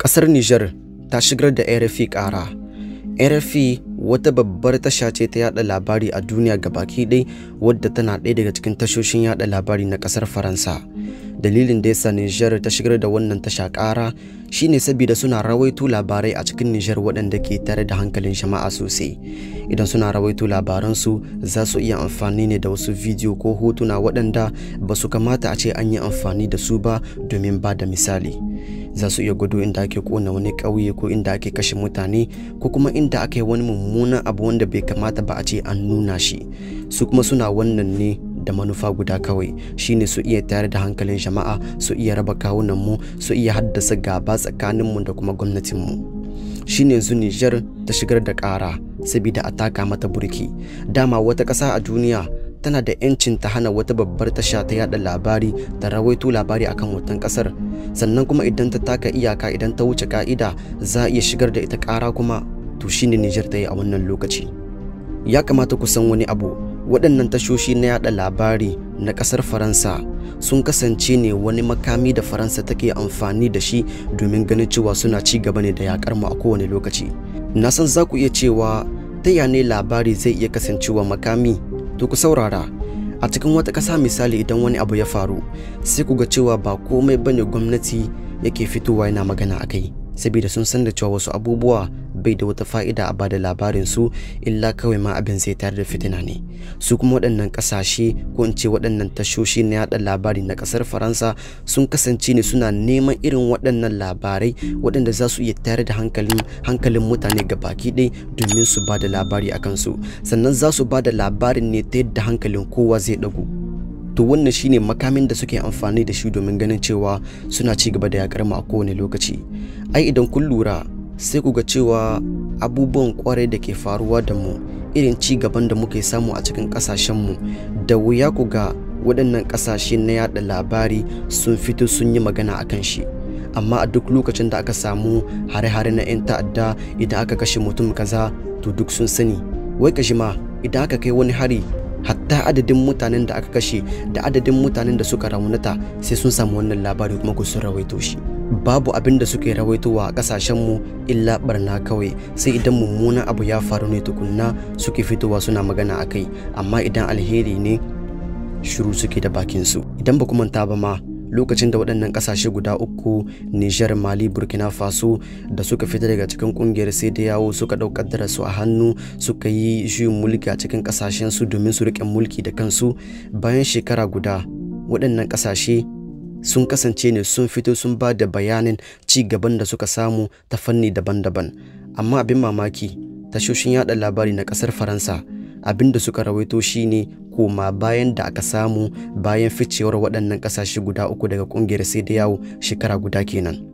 Ƙasar Nijar ta shigar da RFI ƙara. RFI wata babbar tasha ce ta yada labari a duniya gabaki ɗaya, wadda tana ɗaya daga cikin tashoshin yada labari na ƙasar Faransa. Dalilin da yasa Nijar ta shigar da wannan tasha ƙara shine saboda suna rawaito labarai a cikin Nijar waɗanda ke tare da hankalin jama'a sosai. Idan suna rawaito labaransu, za su iya amfani ne da wasu bidiyo ko hotuna waɗanda ba su kamata a ce an yi amfani da su ba domin ba da misali. Za su iya gwado inda ake kona wani ƙauye, ko inda ake kashe mutane, ko kuma inda aka yi wani mummunan abu wanda bai kamata ba a ce an nuna shi. Su kuma suna wannan ne da manufa guda kawai, shine su iya tayar da hankalin jama'a, su iya raba kawunan mu, su iya haddasa gaba tsakanin mu da kuma gwamnatin mu. Shine yanzu Nijar ta shigar da ƙara saboda a taka mata burki. Dama wata ƙasa a duniya tana da 'yancin ta hana wata babbar tasha ta yada labari ta rawaito labari akan watan kasar. Sannan kuma idan ta taka iyaka, idan ta wuce ka'ida, za a iya shigar da ita ƙara kuma. To shine Nijar ta yi a wannan lokaci. Ya kamata ku san wani abu: waɗannan tashoshi na yada labari na ƙasar Faransa sun kasance ne wani makami da Faransa take amfani da shi domin ganin cewa suna ci gaba ne da yakar mu a kowane lokaci. Na san za ku iya cewa, ta ya ne labari zai iya kasancewa makami? To ku saurara. A cikin wata ƙasa, misali, idan wani abu ya faru, sai ku ga cewa ba komai bane gwamnati yake fitowa yana magana akai, saboda sun san da cewa wasu abubuwa bai da wata fa'ida a bada labarin su, illa kawai ma abin zai tayar da fitina ne. Su kuma waɗannan ƙasashe, ko in ce waɗannan tashoshi na yaɗa labari na ƙasar Faransa, sun kasance ne suna neman irin waɗannan labarai waɗanda za su iya tayar da hankalin mutane baki ɗaya domin su ba da labari a kansu. Sannan za su ba da labarin ne ta yadda hankalin kowa zai ɗagu. To wannan shine makamin da suke amfani da shi domin ganin cewa suna ci gaba da yakar mu a kowane lokaci. Ai idan kun lura, sai ku ga cewa abubuwan kwarai da ke faruwa da mu, irin ci gaban da muke samu a cikin kasashenmu, da wuya ku ga waɗannan ƙasashe na yada labari sun fito sun yi magana akan shi. Amma a duk lokacin da aka samu hare-hare na 'yan ta'adda, idan aka kashe mutum kaza, to duk sun sani. Wai kashi ma idan aka kai wani hari, hatta adadin mutanen da aka kashe da adadin mutanen da suka raunata, sai sun samu wannan labari kuma ku sun rawaito shi. Babu abin da suke rawaitowa a kasashenmu illa barna kawai, sai idan mummunan abu ya faru ne tukunna suke fitowa suna magana a kai. Amma idan alheri ne, shiru suke da bakinsu. Idan ba ku manta ba ma, lokacin da waɗannan ƙasashe guda uku, Nijar, Mali, Burkina Faso, da suka fita daga cikin ƙungiyar CEDEAO, suka ɗau su a hannu, suka yi juyin mulki a cikin ƙasashen su domin su riƙe mulki da kansu, bayan shekara guda waɗannan ƙasashe sun kasance ne sun fito sun ba da bayanin ci gaban da suka samu ta fanni daban-daban. Amma abin mamaki, tashoshin yada labari na ƙasar Faransa, abin da suka rawaito shine koma bayan da aka samu bayan ficewar waɗannan ƙasashe guda uku daga ƙungiyar CEDEAO, shekara guda kenan.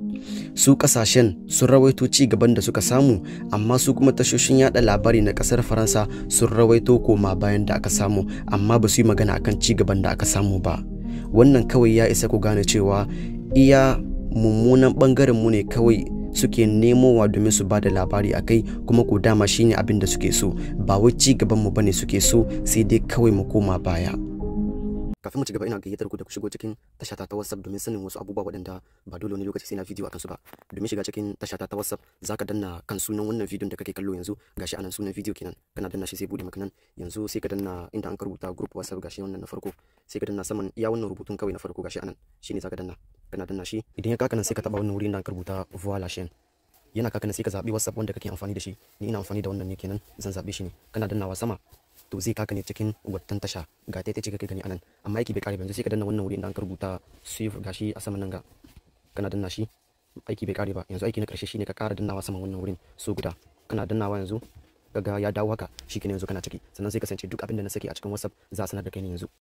Su ƙasashen sun rawaito ci gaban da suka samu, amma su kuma tashoshin yada labari na ƙasar Faransa sun rawaito koma bayan da aka samu, amma ba su yi magana akan ci gaban da aka samu ba. Wannan kawai ya isa ku gane cewa iya mummunan ɓangaren mu ne kawai suke nemowa domin su bada labari a kai. Kuma ko dama shine abin da suke so, ba wai ci gaban mu bane suke so, sai dai kawai mu koma baya. Kafin mu ci gaba, ina gayyatar ku da ku shigo cikin tashata ta WhatsApp domin sanin wasu abubuwa waɗanda ba dole wani lokaci sai na bidiyo akan su ba. Domin shiga cikin tashata ta WhatsApp, zaka danna kan sunan wannan bidiyon da kake kallo yanzu. Gashi anan, sunan bidiyo kenan. Kana danna shi, sai bude maka nan. Yanzu sai ka danna inda an rubuta "group WhatsApp". Gashi wannan na farko. Sai ka danna saman iya wannan rubutun kawai na farko. Gashi anan, shine zaka danna. Kana danna shi, idan ya kaka nan, sai ka taba wannan wurin da an rubuta "Voir la chaîne". Yana kaka nan, sai ka zabi WhatsApp wanda kake amfani da shi. Ni ina amfani da wannan ne, kenan zan zabe shi ne. Kana dannawa sama, to zai kaka ne cikin wattan tasha. Ga ta ce kake gani anan. Amma aiki bai kare ba. Yanzu sai ka danna wannan wuri inda an rubuta "Suivre". Gashi a saman nan ga. Kana danna shi, aiki bai kare ba. Yanzu aiki na karshe shine ka kara dannawa saman wannan wurin so guda. Kana dannawa yanzu, kaga ya dawo haka. Shikenan, yanzu kana ciki. Sannan sai kasance duk abin da na saki a cikin WhatsApp za a sanar da kai ne yanzu.